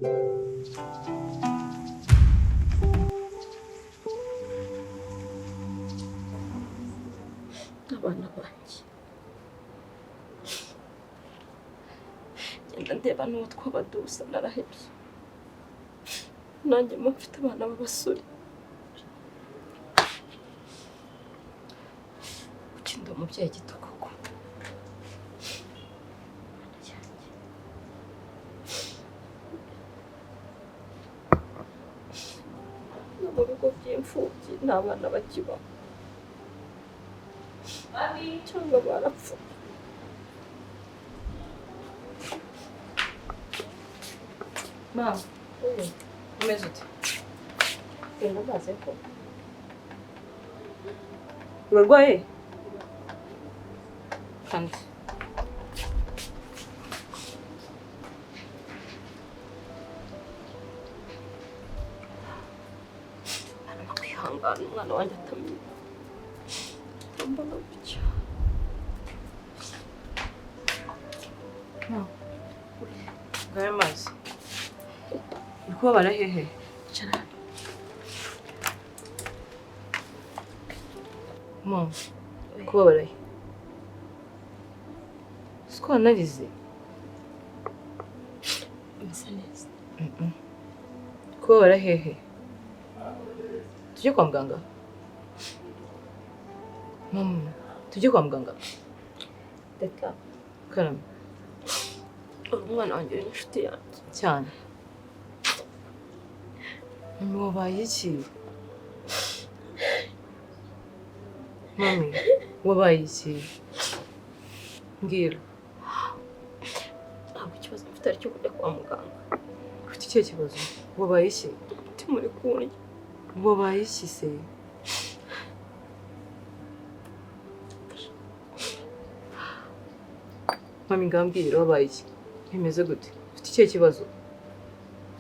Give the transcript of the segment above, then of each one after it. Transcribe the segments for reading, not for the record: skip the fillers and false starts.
Abana banjye, genda ndeba n'uwo twaba dusa, narahebye. Nanjye mba mfite abana b'abasore. Kuki ndi umubyeyi gito koko? Mana yanjye. No mu bigo by'imfubyi nta bana bakibaho cyangwa barapfa. Mama, umeze ute? Genda amazi ko. Urarwaye? Kandi Arama kwihangana, umwana wanjye atamenya atambona gutya. Ngayo amazi. Uri kubabara hehe? Icara hano. Mama, uri kubabara he? Siko wanarize? Umeze neza? Kubabara hehe? Tujye kwa muganga? Mama, tujye kwa muganga? Reka. Karame. Uri umwana wanjye, uri n'inshuti yanjye. Cyane. Mami, wabaye iki? Mami, wabaye iki? Mbwira. Ntabwo ikibazo mfite ari icyo kujya kwa muganga. Ufite ikihe kibazo? Wabaye iki? Umutima uri kundya. Wabaye iki se? Mami, ngambwira, wabaye iki? Bimeze gute? Ufite ikihe kibazo?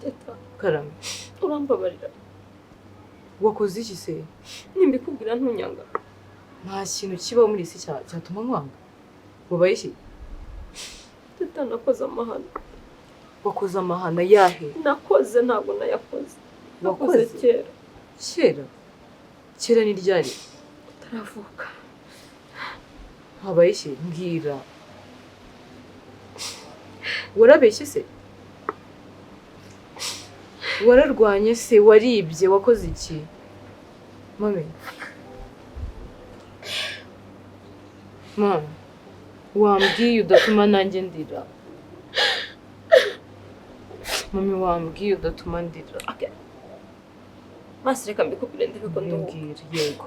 Teta. Karame. Urambabarira? Wakoze iki se? Nimbikubwira ntunyanga? Nta kintu kibaho muri iyi si cyatuma nkwanga. Wabaye iki? Teta, nakoze amahano. Wakoze amahano yahe? Nakoze, ntabwo nayakoze, nakoze Wakoze? kera. Kera? Kera ni ryari? Utaravuka. Habaye iki? Mbwira. Warabeshye se? Wararwanye se? Waribye? Wakoze iki? Mami. Mama, wambwiye udatuma nanjye ndira. Mami, wambwiye udatuma ndira. Okay. Basi reka mbikubwire ndebe ko nduhuka. Mbwira, yego.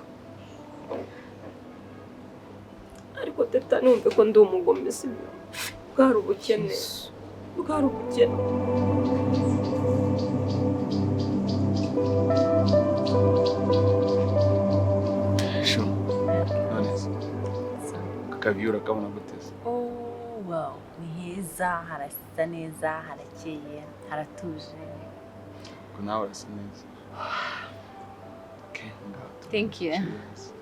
Ariko Teta, ntumve ko ndi umugome, sibyo? Bwari ubukene, bwari ubukene. Shu, none se aka view urakabona gute se? Oh, wow, ni heza, harasa neza, harakeye, haratuje. Ko nawe urasa neza. Okay, ngaho. Thank you. Cheers.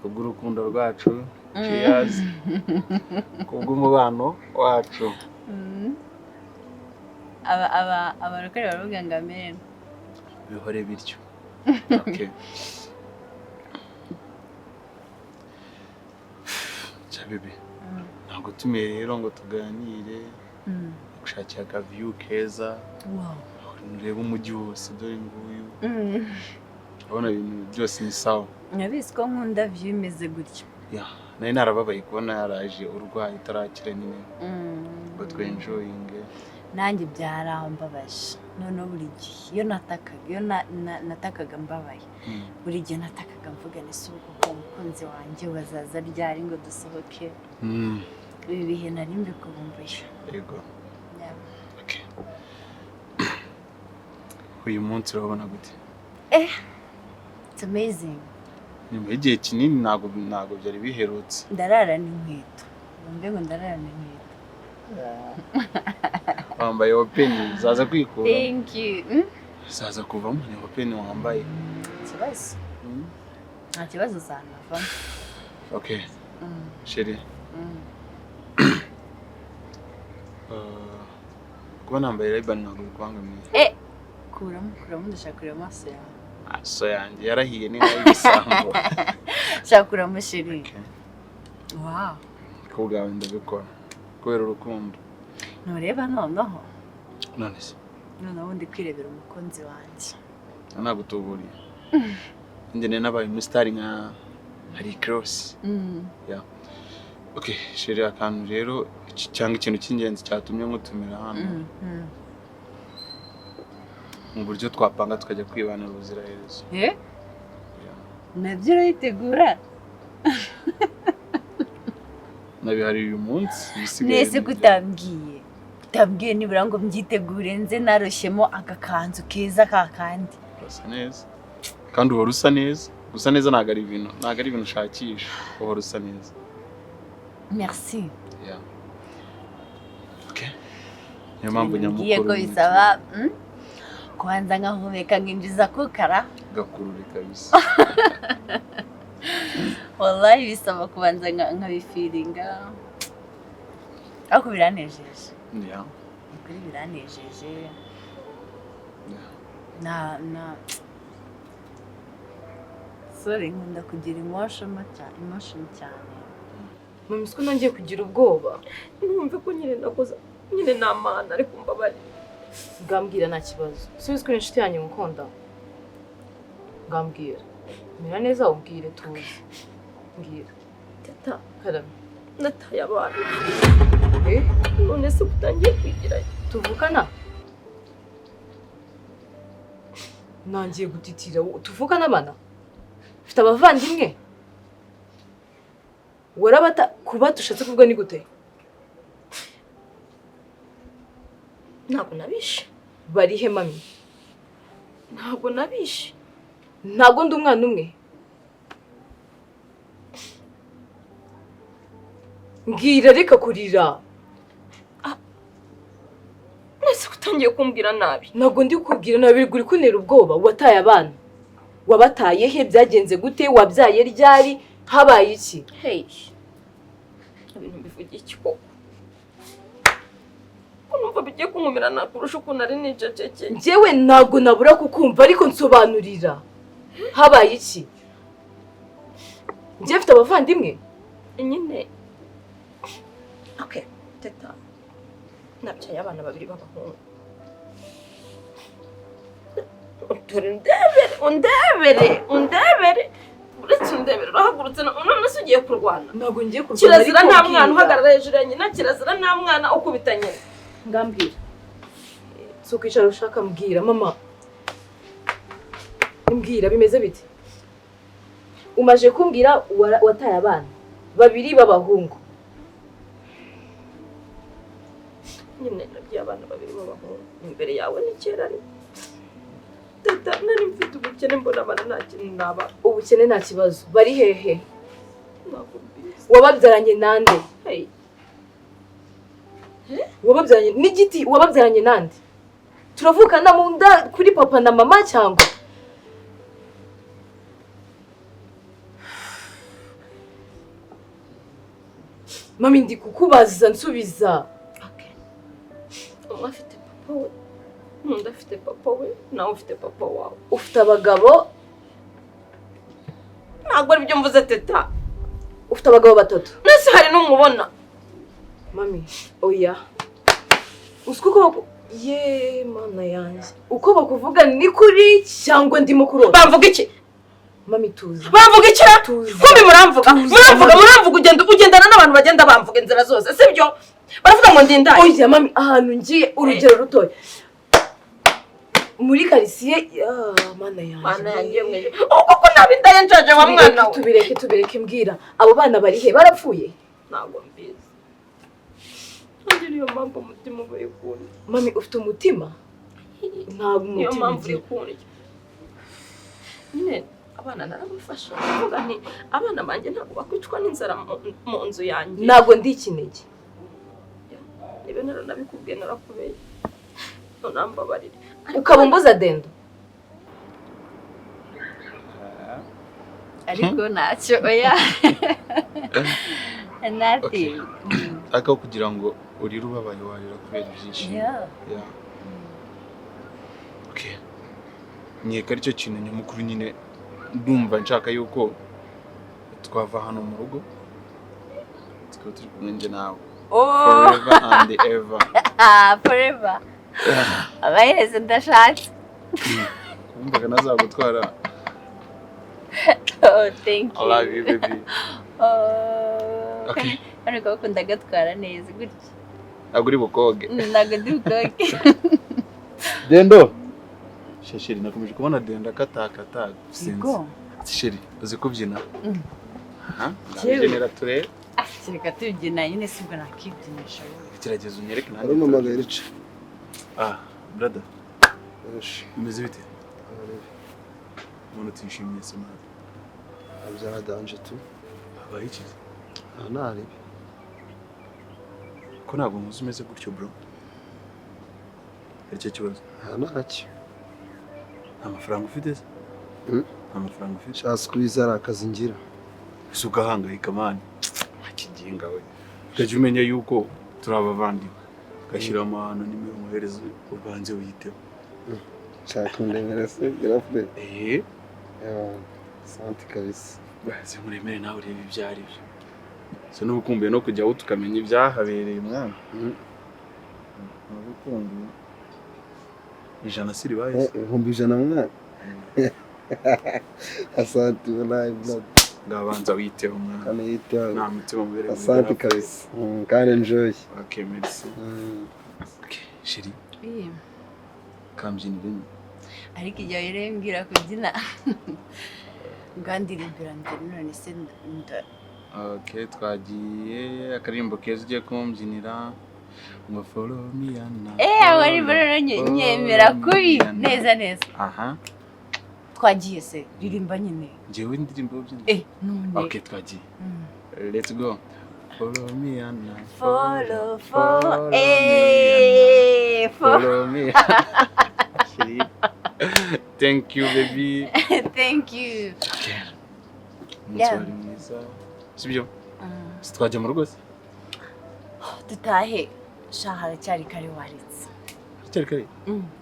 Kubw'urukundo rwacu, cheers. Kubw'umubano wacu. Aba abarokore baravuga ngo amen. Bihore bityo. Okay. Cya bébé, ntabwo tumiye rero ngo tuganire, gushakira aka view keza, urebe umujyi wose, dore nguyu. Urabona ibintu byose ni sawa. Nyabizi ko nkunda view imeze gutya. Ya, nari narababaye kubona yaraje urwaye utarakira nyine ngo twenjoyinge. Nanjye byarambabaje. Noneho buri gihe iyo natakaga, iyo natakaga mbabaye, buri gihe natakaga mvuga ni se ubu koko umukunzi wanjye bazaza ryari ngo dusohoke? Ibi bihe nari mbikubumbuye. Yego. Yeah. Okay. Uyu munsi urabona gute? It's amazing. Nyuma y'igihe kinini, ntabwo byari biherutse. Ndararana inkweto, wumve ngo ndararana inkweto. Wambaye open, zaza kwikura. Thank you. Zaza kuvamo, ni open wambaye. Ikibazo, nta kibazo, zanavamo. Okay, chérie. Kuba nambaye Ray-Ban ntabwo bikubangamiye? Eh, kuramo, kuramo, ndashaka kureba amaso yawe. Amaso yanjye yarahiye, ni nk'ay'ibisambo. Shaka kuramo, chéri. Okay. Wow. Ko bwawe ndabikora kubera urukundo. Ntureba noneho? None se? Noneho ndi kwirebera umukunzi wanjye. Nagutuburiye, njye nari nabaye umusitari nka Rick Ross. Yeah. Okay, chéri, akantu rero cyangwa ikintu cy'ingenzi cyatumye nkutumira hano, mu buryo twapanga tukajya kwibanira ubuziraherezo. Eh? Yeah. Nabyo urayitegura? Nabihariye uyu munsi, ibisigaye Nese ni kutambwiye nibura ngo mbyitegure, nze naroshyemo agakanzu keza ka kandi? Urasa neza kandi uhora usa neza. Gusa neza ntabwo ari ibintu ushakisha, uhora usa neza. Merci. Yeah. Okay. Niyo mpamvu Ngiye nyamukuru ko bisaba kubanza nkahumeka, nkinjiza kukara. Gakurure kabisa. Wallahi bisaba kubanza nkabifeelinga, ariko biranejeje. Ukuri biranejeje. Na sorry, nkunda kugira emotion cyane, emotion cyane. Mama, siko nongeye kugira ubwoba. Numve ko nyine nakoze nyine ni amahano, ariko mbabarire. Ngambwira, nta kibazo. Subiza ko inshuti yanjye ngukunda. Ngambwira, mera neza, ubwire tuzi, mbwira. Teta. Karame. Nataye abana. Eh? None se utangiye kwigira? Tuvukana nangiye gutitira. Tuvukana abana, ufite abavandimwe, warabata? Kuba dushatse kuvuga ni gute? Ntabwo nabishe. Barihe, mami? Ntabwo nabishe. Ntabwo ndi umwana umwe. Mbwira, reka kurira. Nese utangiye kumbwira nabi? Ntabwo ndi kukubwira nabi, uri kuntera ubwoba. Wataye abana, wabataye he? Byagenze gute? Wabyaye ryari? Habaye iki? Hey, ibintu bivugiye iki koko, ko numva bigiye kunkumirana kurusha ukuntu nari nicecekeye? Njyewe ntabwo nabura kukumva, ariko nsobanurira, habaye iki? Njyewe mfite abavandimwe? Nyine okay, Teta, nabyaye abana babiri b'abahungu. Dore undebere, undebere, undebere, uretse undebere, urahagurutse none se ugiye kurwana? Ntabwo ngiye kurwana. Kirazira. Ariko Nta mwana mbwira. uhagarara hejuru ya nyina, kirazira, nta mwana ukubita nyina. Ngambwira, si ukwicara ushaka. Mbwira, mama, mbwira, bimeze bite? Umaje kumbwira wataye abana babiri b'abahungu. Nyine nabyaye abana babiri b'abahungu imbere yawe, ni kera, ariko Teta, nari mfite ubukene, mbona abana nta kintu naba. Ubukene nta kibazo. Bari hehe? Ntabwo mbizi. Wababyaranye nande? Hey. Wababyaranye n'igiti? Wababyaranye nande? Turavukana mu nda kuri papa na mama cyangwa? Mami, ndi kukubaza, nsubiza. Okay. Umwe afite papa we, n'undi afite papa we, nawe ufite papa wawe. Ufite abagabo? Ntabwo aribyo mvuze, Teta. Ufite abagabo batatu? Nese hari n'umubona? Mami, oya. Uzi uko ye mana yanjye, uko bakuvuga ni kuri cyangwa ndimo kurota? Bamvuga iki? Mami, tuzi. Bamvuga iki? Tuzi. Kumbi muramvuga. Tuzi. Muramvuga, muramvuga. Ugenda ugendana n'abantu bagenda bamvuga inzira zose, sibyo? Baravuga ngo ndindaye. Oya mami, ahantu ngiye, urugero rutoya, muri karitsiye, ah, mana yanjye. Mana yanjye mwe, ubu koko naba indaya nshaje wa mwana we? Tubireke, tubireke. Mbwira, abo bana bari he? Barapfuye? Ntabwo mbizi. Nanjye niyo mpamvu umutima uba uri kundya. Mami, ufite umutima? Ntabwo Niyo umutima mpamvu uri ugira. kundya. Nyine abana narabafasha, ndavuga nti abana banjye ntabwo bakwicwa n'inzara mu nzu yanjye. Ntabwo ndi ikinege. Niba naranabikubwiye, narakubeye, ntunambabarire. Ukaba umbuza dendo. Ariko ntacyo, oya. Nothing. Ariko kugira ngo urire ubabaye, warira kubera ibyishimo. Yeah. Okay. Nkeka aricyo kintu nyamukuru nyine ndumva nshaka yuko twava hano mu rugo tukaba turi kumwe njye nawe Oh, forever and ever. Forever. Abahereze ndashatse. Kumvaga nazagutwara. Oh, thank I you. love you, baby. Oh. Okay. Hano kaboko ndagatwara neza gutya. Ntabwo uri bukoge. Ntabwo ndi bukoge. Dendo chérie, nakomeje kubona Dendo akatakata, sinzi. Yego. Chérie, uzi kubyina? Mm. Aha. Yewe. Ndabyinira turebe. Kereka tubyina nyine, sibwo nakibyinisha wowe. Gerageza unyereke nanjye. Arampamagaye rica. Ah, brother. Esh. Bimeze bite? Umuntu utishimiye se, man? Byaradanje tu. Habaye iki? Aha ntaribi. Ko ntabwo nkuzi umeze gutyo, bro. Hari icyo kibazo? Aha ntacyo. Nta mafaranga ufite se? Mm. Nta mafaranga ufite? Sha squeeze, ari akazi ngira. Ese ugahangayika, man? Akiginga we, ukajya umenya yuko turi abavandimwe, ugashyira amahano nimero umuhereza, ubanze wiyiteho. Nshaka kundemera se, girafure? Eh. Santi kabisa. Baze nkuremere nawe urebe ibyo ari byo. Se n'ubukumbuye no kujyaho tukamenya ibyahabereye, mwana? Mm. Ubukumbuye 100 si ribaye? Eh, 100,000, mwana. Asante wallahi, blood. Ngabanza witeho, mwana. Kandi yiteho. Nta mutima mubereye. Asante kabisa. Kandi enjoy. Okay, merci. Okay, chérie, kambyinire nyine. Ariko igihe rero mbwira kubyina, ngandirimbira mbere, none se nda Okay, twagiye. Akaririmbo keza ugiye kumbyinira ngo "Follow me Anna". Eh, aho ari rero nyemera kubi neza neza. Aha. Twagiye se, ririmba nyine. Njyewe indirimbo yo byina? Eh, none. Okay, twagiye. Let's go. Follow me Anna. Follow, follow, me, eh, follow. Follow me. Chérie. Thank you, baby. Thank you. Okay. Umunsi wari mwiza. Sibyo? Si twajya mu rugo se? Dutahe sha, haracyari kare, waretse. Haracyari kare.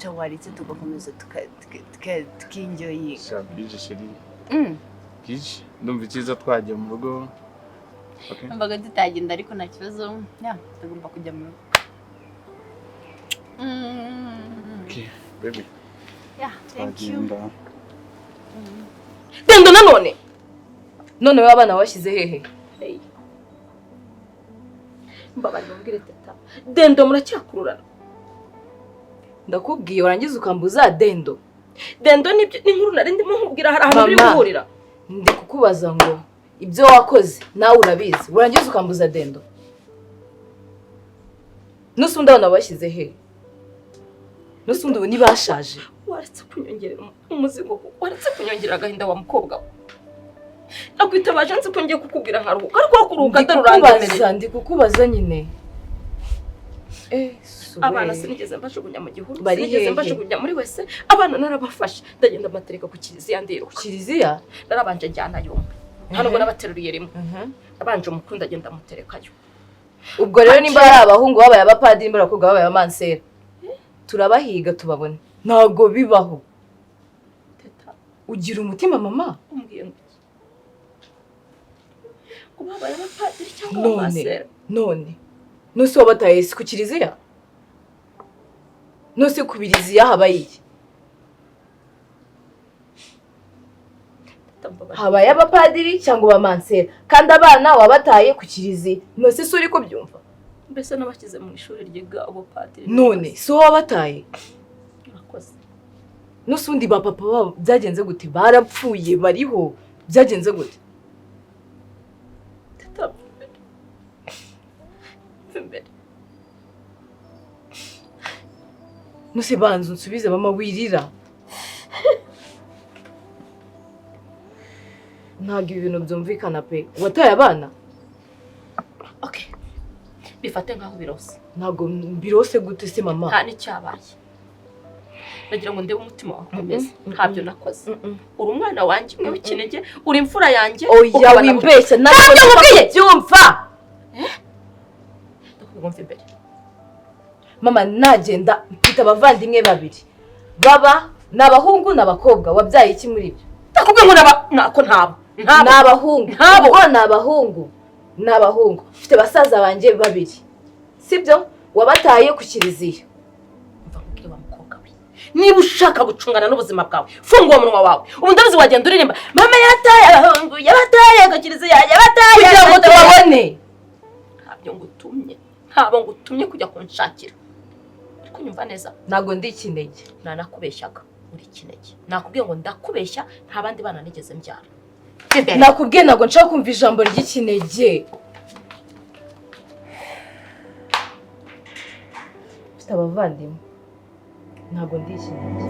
Ca waretse tugakomeza tukinjoyinga. Sha, bwije, chérie. Bwije. Ndumva icyiza twajya mu rugo. Okay. Numvaga tutagenda, ariko nta kibazo, ya, tugomba kujya mu rugo. Okay, baby. Yeah, thank you. Twagenda. Dendo nanone, none wowe abana washyize hehe? Hey. Mbabarira umbwire, teta, Dendo muracyakururana? Ndakubwiye warangiza ukambuza Dendo. Dendo nibyo n'inkuru nari ndimo nkubwira, hari ahantu biri Mama. guhurira. Ndi kukubaza ngo ibyo wakoze nawe urabizi, warangiza ukambuza Dendo. N'usundi abana wabashyize he? N'usundi ubu ntibashaje? Waretse kunyongerera umuzigo, waretse kunyongerera agahinda, wa mukobwa we. Nakwitabaje nzi ko ngiye kukubwira nkaruhuka, ariko wo kuruhuka Ndi atari urandemereye. kukubaza, ndi kukubaza nyine. Eh, Abana suwe. sinigeze mbajugunya mu gihuru. Bari Sinigeze hehe? mbajugunya muri wese. Abana narabafashe, ndagenda mbatereka ku kiliziya, ndiruka. Kiliziya? Narabanje njyanayo umwe, nta nubwo nabateruriye rimwe. Nabanje umukuru, ndagenda muterekayo. Ubwo rero nimba ari abahungu babaye abapadiri, nimba ari abakobwa babaye abamansera, turabahiga tubabone. Ntabwo bibaho. Teta. Ugira umutima, mama. Umbwiye ngo iki? Ngo babaye abapadiri cyangwa None abamasera? none nose wabataye si ku kiliziya? Nose ku biriziya habaye iki? Teta, mbabarira. Habaye abapadiri cyangwa abamansera, kandi abana wabataye ku kiliziya. Nose si uri kubyumva? Mbese nabashyize mu ishuri ryiga ubupadiri? None si wowe wabataye? Murakoze. Nose ubundi ba papa babo byagenze gute? Barapfuye? Bariho? Byagenze gute? Teta, mva imbere, mva imbere. Nose banza unsubize, mama, wirira. Ntabwo ibi bintu byumvikana pe. Wataye abana. Okay, bifate nkaho birose. Ntabwo mbirose gute se, mama? Nta n'icyabaye. Nagira ngo ndebe umutima wawe ukomeze. Ntabyo nakoze. Uri umwana wanjye umwe w'ikinege, uri imfura yanjye. Oya. Ukaba na Wimbeshya, ntabwo Ntabyo nkubwiye! byumva. Mva imbere. Mama, nagenda mfite abavandimwe babiri, baba ni abahungu n'abakobwa. Wabyaye iki muri ibyo? Ndakubwiye ngo naba nako ntabo. Ni abahungu. Ntabo. Ubwo ni abahungu, ni abahungu. Mfite basaza banjye babiri, sibyo? Wabataye ku kiliziya. Mva nkubwire wa mukobwa we, niba ushaka gucungana n'ubuzima bwawe, funga uwo munwa wawe. Ubu ndabizi wagenda uririmba: "Mama yataye abahungu, yabataye ku kiliziya, yabataye." Kugira ngo tubabone. Ntabyo ngutumye, ntabwo ngutumye kujya kunshakira. Uri kunyumva neza? Ntabwo ndi ikinege. Nanakubeshyaga, uri ikinege. Nakubwiye ngo ndakubeshya, nta bandi bana nigeze mbyara. Nakubwiye ntabwo nshaka kumva ijambo ry'ikinege. Mfite abavandimwe, ntabwo ndi ikinege.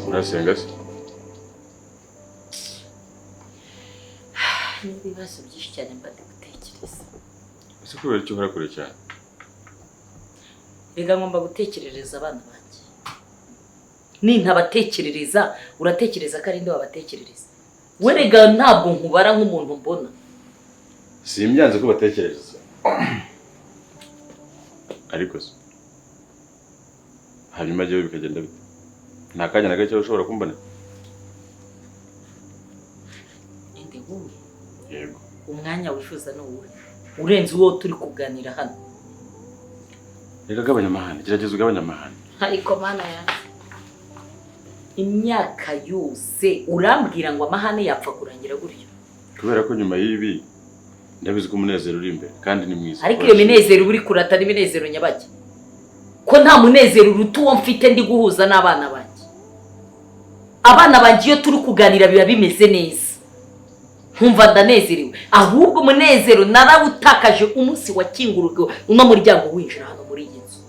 Urasenga se? N'ibibazo byinshi cyane mba ndi gutekereza. Ese kubera icyo uhora kure cyane? Reka, ngomba gutekerereza abana banjye. Nintabatekerereza, uratekereza ko ari nde wabatekerereza? We rega ntabwo nkubara nk'umuntu mbona. Simbyanze ko batekereza, ariko se hanyuma jyewe bikagenda bite? Nta kanya na gake ushobora kumbona? Inde? Wowe? Yego. Umwanya wifuza ni uwuhe urenze uwo turi kuganira hano? Reka, gabanya amahane, gerageza ugabanye amahane. Ariko Mana yanjye, imyaka yose urambwira ngo amahane yapfa kurangira gutyo? Kubera ko nyuma y'ibi ndabizi ko umunezero uri imbere kandi ni mwiza. Ariko iyo minezero uba uri kurata ni iminezero nyabaki, ko nta munezero uruta uwo mfite ndi guhuza n'abana banjye? Abana banjye iyo turi kuganira biba bimeze neza, nkumva ndanezerewe. Ahubwo umunezero narawutakaje umunsi wakingurwa uno muryango winjira hano muri iyi nzu.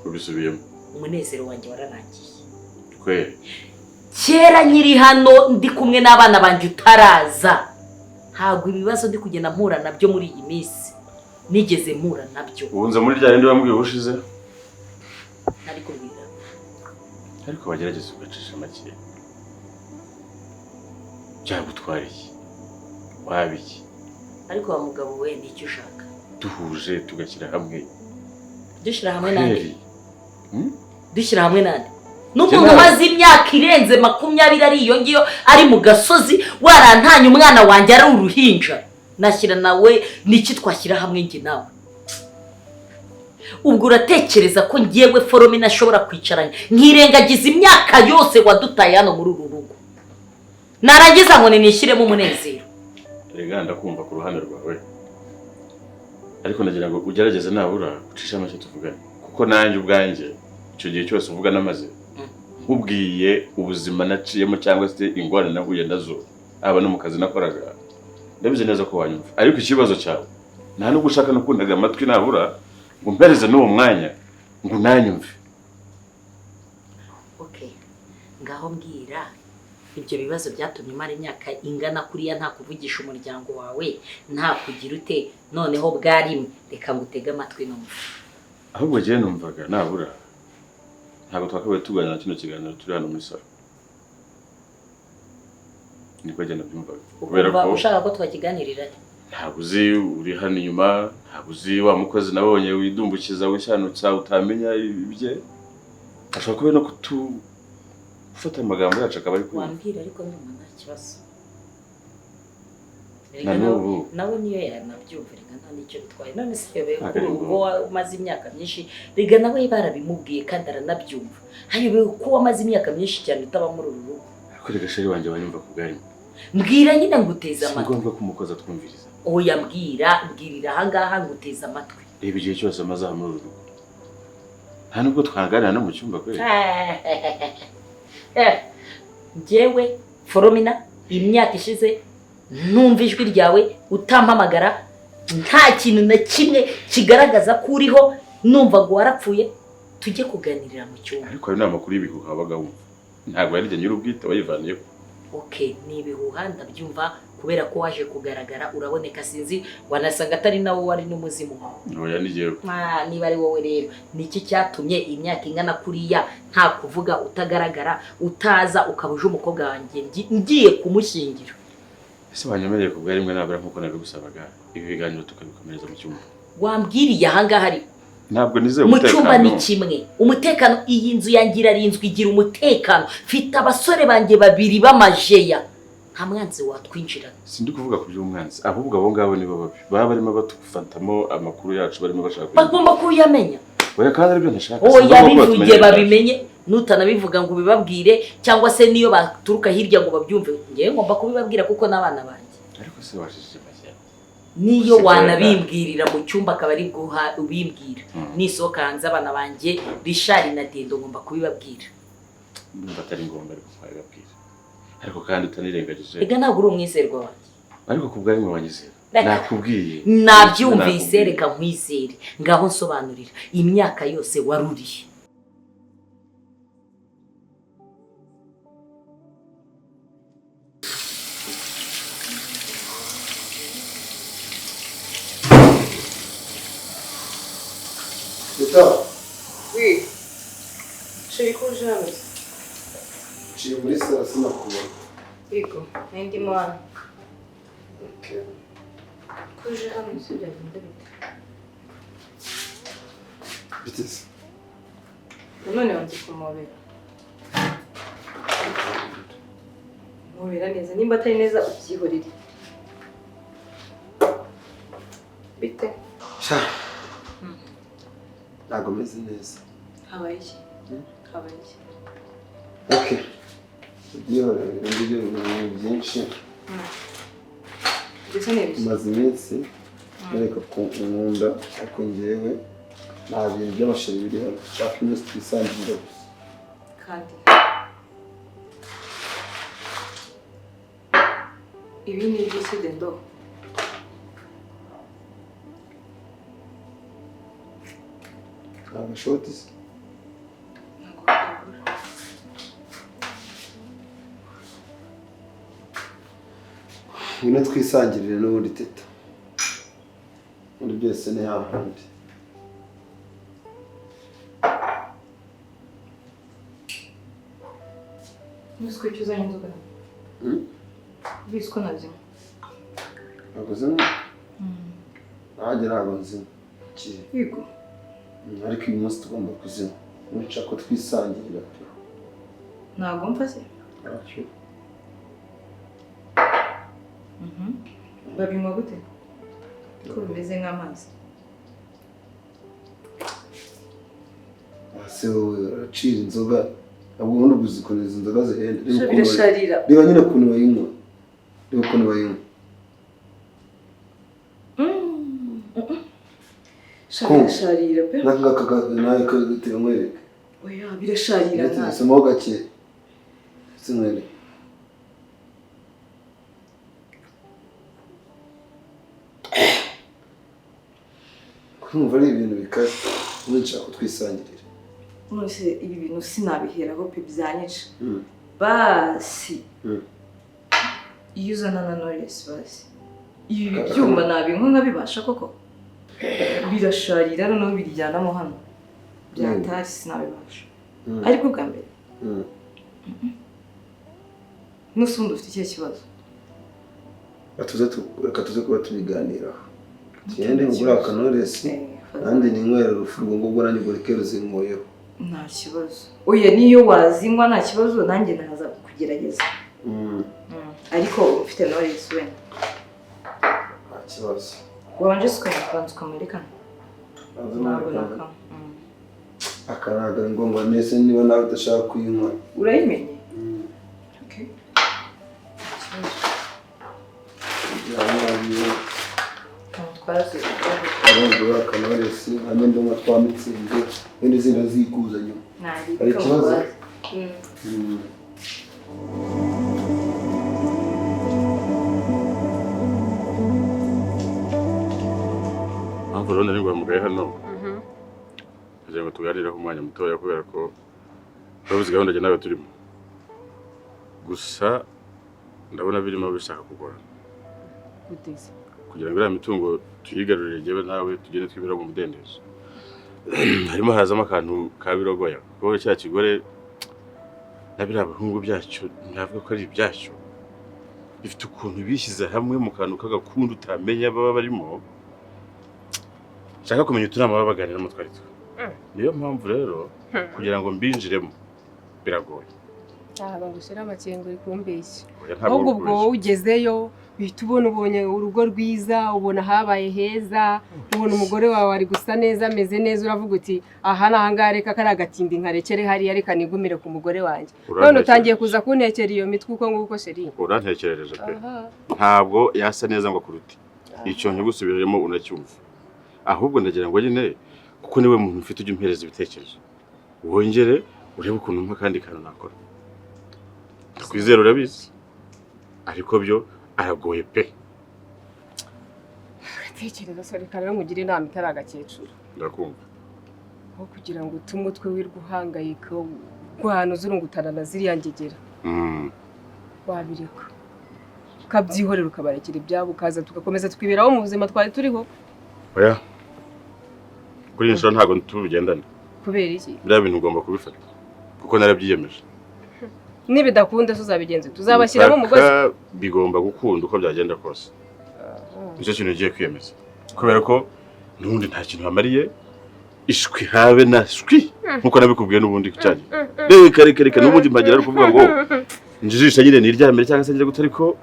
Ubisubiyemo. Umunezero wanjye wararangiye. Kweri? Kera nkiri hano ndi kumwe n'abana banjye utaraza, ntabwo ibibazo ndi kugenda mpura nabyo muri iyi minsi nigeze mpura nabyo. Ubunze muri rya rindi wambwiye ubushize. Ntari kubwira. Ariko bagerageza ugacisha make. Byagutwara iki? Waba iki? Ariko wa mugabo we, ni icyo ushaka? Duhuje tugashyira hamwe. Dushyira hamwe nande? Kweri. Dushyira hamwe nande n'umuntu umaze imyaka irenze 20 ari iyo ngiyo ari mu gasozi, warantanye umwana wanjye ari uruhinja? Nashyira nawe niki? Twashyira hamwe njye nawe? Ubwo uratekereza ko ngewe Foromina ashobora kwicaranya nkirengagiza imyaka yose wadutaye hano muri uru rugo, narangiza ngo nishyiremo umunezero? Rega ndakumva ku ruhande rwawe, ariko ndagira ngo ugerageze nabura ucishe make tuvugane, kuko nanjye ubwanjye icyo gihe cyose uvuga namaze nkubwiye ubuzima naciyemo cyangwa se ingorane nahuye nazo, aba no mu kazi nakoraga, ndabizi neza ko wanyumva. Ariko ikibazo cyawe, nta nubwo ushaka no kuntega amatwi nabura ngo mpereze n'uwo mwanya ngo unanyumve. Okay, ngaho mbwira ibyo bibazo byatumye umara imyaka ingana kuriya nta kuvugisha umuryango wawe, nta kugira ute. Noneho bwarimwe reka ngutege amatwi numve. Ahubwo njyewe numvaga nabura ntabwo twakabaye tuganira kino kiganiro turi hano muri salo. Niko njye nabyumvaga, kubera Ukumva ko ushaka ko twakiganirira? Ntabwo uzi uri hano inyuma, ntabwo uzi wa mukozi nabonye widumbukiza, wishanutsa, utamenya ibye. Ashobora kuba no kutu gufata amagambo yacu akaba ari kumva. Wambwira, ariko nyuma nta kibazo. Na Erega nawe n'ubu. Nawe niyo yanabyumva, reka nta n'icyo bitwaye. None se yobewe Ntabwo ko ari urugo ngombwa. umaze imyaka myinshi? Rega nawe barabimubwiye kandi aranabyumva. Hayobewe ko wamaze imyaka myinshi cyane utaba muri uru rugo? Ariko reka, chéri wanjye, wanyumva ku bwanyu. Mbwira nyine, nguteze Si amatwi. ngombwa ko umukozi atwumviriza. Oya, mbwira, mbwirira ahangaha, nguteze amatwi. Reba igihe cyose amaze aha muri uru rugo, nta nubwo twaganira no mu cyumba kweri. Njyewe Foromina, imyaka ishize numva ijwi ryawe utampamagara, nta kintu na kimwe kigaragaza ko uriho, numva ngo warapfuye, tujye kuganirira mu cyumba? Ariko ayo ni amakuru y'ibihuha wabaga wumva, ntabwo yari jye nyir'ubwite wayivaniyeho. Okay, ni ibihuha, ndabyumva, kubera ko waje kugaragara uraboneka. Sinzi, wanasanga atari nawe, wari n'umuzimu wawe. Oya, ni jyewe. Ah, niba ari wowe rero, niki cyatumye imyaka ingana kuriya nta kuvuga, utagaragara, utaza, ukaba uje umukobwa wanjye ngiye kumushyingira? Ese wanyemereye kubwa rimwe nabura nkuko nabigusabaga, ibi biganiro tukabikomereza mu cyumba. Wambwiriye ahangaha ariko. Ntabwo nizeye Mu cyumba ni umutekano. kimwe. Umutekano, iyi nzu yanjye irarinzwe, igira umutekano. Mfite abasore banjye babiri b'amajeya. Nta mwanzi watwinjirana. Sindi kuvuga ku by'umwanzi, ahubwo abo ngabo nibo babi. Baba barimo batufatamo amakuru yacu, barimo bashaka. Bagomba kuyamenya. Oya, kandi aribyo ntashaka. Oya, Sinzi ko bivuge batumenyera ibyacu. babimenye, nutanabivuga ngo ubibabwire cyangwa se niyo baturuka hirya ngo babyumve. Ngewe ngomba kubibabwira kuko n'abana banjye. Ariko se wajijije make. Niyo Sigaye wanabimbwirira mu cyumba akaba ari guha ubimbwira. Nisohoka hanze abana banjye Richard na Dendo ngomba kubibabwira. Ndumva atari ngombwa ariko twabibabwira. Ariko kandi utanirengagije. Ega ntabwo uri umwizerwa wanjye. Ariko kubwa rimwe wanyizera. Reka. Nakubwiye. Nabyumvise, reka nkwizere. Ngaho nsobanurira imyaka yose waruriye. Teta, Oui. Chéri, ko uje hano? nciye muri salo sinakubona. Yego, nari ndimo hano. Okay. Ko uje hano se byagenda bite? Bite se? Nanone wanze kumobera. Mobera neza, nimba atari neza ubyihorere. Bite? Sha. Ntabwo meze neza. Habaye iki? Habaye iki? Okay. Ubyihorere, ibyo bintu byinshi. Ndetse n'ibiki? Maze iminsi nereka ku nkunda, ariko njyewe nta bintu by'amasheri biri hano. Nshaka iminsi twisangirira gusa. Kandi ibi ni iby'isi Dendo. Nta gashoti se? Ntabwo kabura. Ngwino twisangirire n'ubundi Teta. Muri byose ni hahandi. Uzi ko icyo uzanye inzoga? Ubizi ko nazinywa. Ntabwo zinywa? Nanjye ntabwo nzinywa. Kiye. Yego. Ariko uyu munsi tugomba kuzinywa. Nshaka ko twisangirira pe. Ntabwo mfa se? Ntacyo. Babinywa gute? Ko bimeze nk'amazi. Ese wowe uracira inzoga, ntabwo ubundi uguze ukuntu izi nzoga zihenda. Reba ukuntu Birasharira. Reba nyine ukuntu bayinywa. Reba ukuntu bayinywa. Birasharira pe. N'aka ngaka nawe kagutera nkwereke. Oya, birasharira Ndetse mwana. dusomaho gake. Ndetse nkwereke. Kumva ari ibintu bikaze. Ubundi nshaka ko twisangirira. None ibi bintu sinabiheraho pe, byanyica. Basi. Iyo uzana na Knowless basi. Ibi byuma nabinywa nkabibasha koko? Birasharira noneho birijyanamo hano. Byatari sinabibasha. Ariko bwa mbere. N'usundi ufite ikihe kibazo? Reka tuze kuba tubiganiraho. Tugende ngura aka Knowless, nanjye ninywera urupfu rwo ngubwo nanjye ubwo rike ruzinkuyeho. Nta kibazo. Oya, niyo wazinywa nta kibazo, nanjye naza kugerageza. Ariko ufite Knowless wenda. Nta kibazo. Wabanje se ukabanza ukamwerekana? Ntabwo nakanywa. Aka ntabwo ari ngombwa, mbese niba nawe udashaka kuyinywa. Urayimenye? Okay. Urangura aka Knowless, hamwe ndanywa twa Mitsingi, wenda izindi zikuza nyuma. Hari ikibazo? Mpamvu rero nari nguhamagaye hano kugira ngo tuganireho umwanya mutoya, kubera ko urabizi gahunda njye nawe turimo. Gusa ndabona birimo bishaka kugorana. Kugira ngo iriya mitungo tuyigarurire njyewe nawe tugende twibera mu mudendezo. Harimo hazamo akantu ka birogoya, kuko cya kigore na biriya bihungu byacyo navuga ko ari ibyacyo. Bifite ukuntu bishyize hamwe mu kantu k'agakundi utamenya baba barimo. Nshaka kumenya utunama baba baganiramo twari two. Niyo mpamvu rero kugira ngo mbinjiremo biragoye. Ntabwo ngushyira amakenga, uri kumbeshya. Oya, ntabwo Ahubwo uri ubwo kubeshya. wowe ugezeyo uhita ubona, ubonye urugo rwiza, ubona habaye heza, ubona umugore wawe ari gusa neza, ameze neza, uravuga uti: "Aha ni ahangaha, reka kariya gatindi nkarekere hariya, reka nigumire ku mugore wanjye." None Urantekereje. utangiye kuza kuntekera iyo mitwe uko nguko, chéri. Urantekerereje pe. Ntabwo yasa neza ngo akurute, icyo ntigusubiremo unacyumva. Ahubwo ndagira ngo nyine, kuko niwe muntu ufite ujya umpereza ibitekerezo, wongere urebe ukuntu mpa akandi kantu nakora. Ndakwizera, urabizi, ariko byo aragoye pe. Tekereza se, reka rero nkugire inama itari agakecuru. Ndakumva. Aho kugira ngo utume umutwe wirwa uhangayika rwana uzurungutana na ziriya ngegera, wabireka ukabyihorera, ukabarekera ibyabo, ukaza tugakomeza tukiberaho mu buzima twari turiho. Oya, kuri iyi nshuro ntabwo tubigendane. Kubera iki? Biriya bintu ugomba kubifata kuko narabyiyemeje. Nibidakunda se uzabigenza? Tuzabashyiramo umugozi. Mpaka bigomba gukunda uko byagenda kose. Nicyo kintu ugiye kwiyemeza, kubera ko n'ubundi nta kintu bamariye, ishwi habe na shwi, nkuko nabikubwiye n'ubundi cyagiye. Reka, reka, reka, n'ubundi mpagera ari ukuvuga ngo njijisha nyine niryamire cyangwa se ngire gute, ariko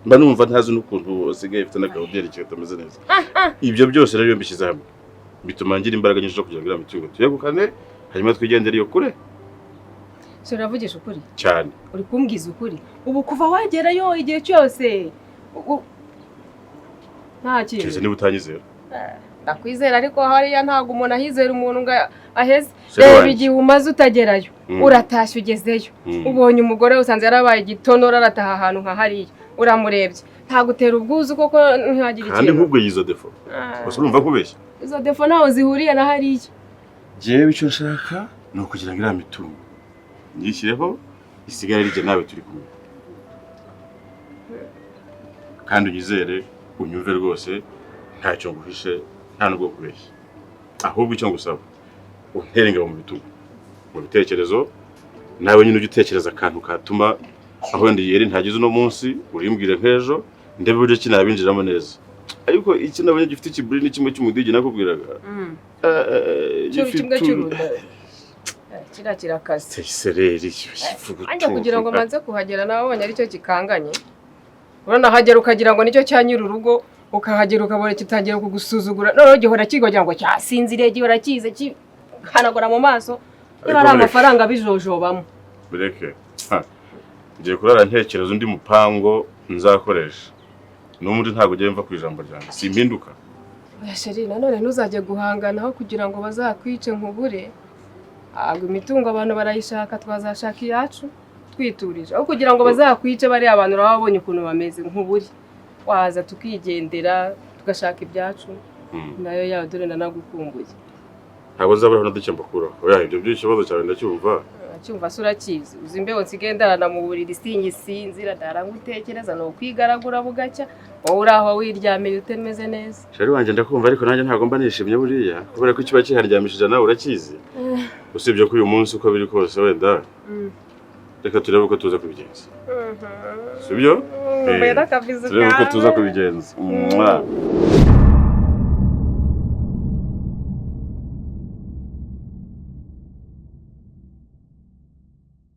mba numva ntazi n'ukuntu usigaye ufite n'akabyerekeye katameze neza. Ibyo byose rero iyo mbishyize hamwe bituma ngira imbaraga nyinshi zo kugira ngo iriya mitungo tuyegukane, hanyuma twigendere iyo kure. So uravugisha ukuri? Cyane. Uri kumbwiza ukuri? Ubu kuva wagerayo igihe cyose nta Keretse kintu? niba utanyizera. Ndakwizera, ariko hariya ntabwo umuntu ahizera umuntu ngo aheze. Chéri Reba wanjye. igihe umaze utagerayo. Uratashye ugezeyo, ubonye umugore usanze yarabaye igitonora, arataha ahantu nka hariya, uramurebye ntagutera ubwuzu koko, ntihagira Kandi ikintu? nkubwo yizo défauts gusa urumva nkubeshya? Izo défauts ntaho zihuriye na hariya. Jewe icyo nshaka ni ukugira ngo iriya mitungo nyishyireho, isigare rijye nawe turi kumwe, kandi unyizere, unyumve rwose, ntacyo nguhishe, nta nubwo kubeshya. Ahubwo icyo ngusaba, untere ingabo mu bitugu mu bitekerezo, nawe nyine ujye utekereza akantu katuma aho wenda yeri ntagize uno munsi, urimbwire nk'ejo, ndebe uburyo ki nabinjiramo neza. Ariko iki nabonye gifite ikiburi ni kimwe cy'umudigi nakubwiraga. Gifite Kimwe cy'uruda kiriya kirakaze. Isereri. Anjye kugira ngo manze kuhagera nabonye aricyo kikanganye. Uranahagera ukagira ngo nicyo cya nyiri urugo, ukahagera ukabona kitangiye kugusuzugura, noneho gihora kigogira ngo cyasinziriye, gihora kize kihanagura mu maso niba ari Ariko amafaranga bijojobamo. Bireke. Ha. Ngiye kurara ntekereza undi mupango nzakoresha. N'ubundi ntabwo ugiye mva ku ijambo ryanjye, simpinduka. Oya chéri, nanone ntuzajye guhangana aho kugira ngo bazakwice nkubure. Ntabwo imitungo abantu barayishaka, twazashaka iyacu twiturije. Aho kugira ngo bazakwice bariya abantu, uraba wabonye ukuntu bameze, nkubure, waza tukigendera tugashaka ibyacu. Nayo yawe, dore nanagukumbuye. Ntabwo nzabura na duke mbakuraho. Oya, ibyo by'ikibazo cyawe ndacyumva. Uracyumva se? Urakizi, uzi imbeho nsigaye ndarana mu buriri, singisinzira, ndara ngutekereza, ni ukwigaragura bugacya, wowe uri aho wiryamiye utemeze neza. Chéri wanjye, ndakumva, ariko nanjye ntabwo mba nishimye buriya, kubera ko ikiba kiharyamishije nawe urakizi. Usibye ko uyu munsi uko biri kose wenda reka turebe uko tuza kubigenza, sibyo? Mbaye n'akabizu Turebe uko tuza kawe. kubigenza. Mwah.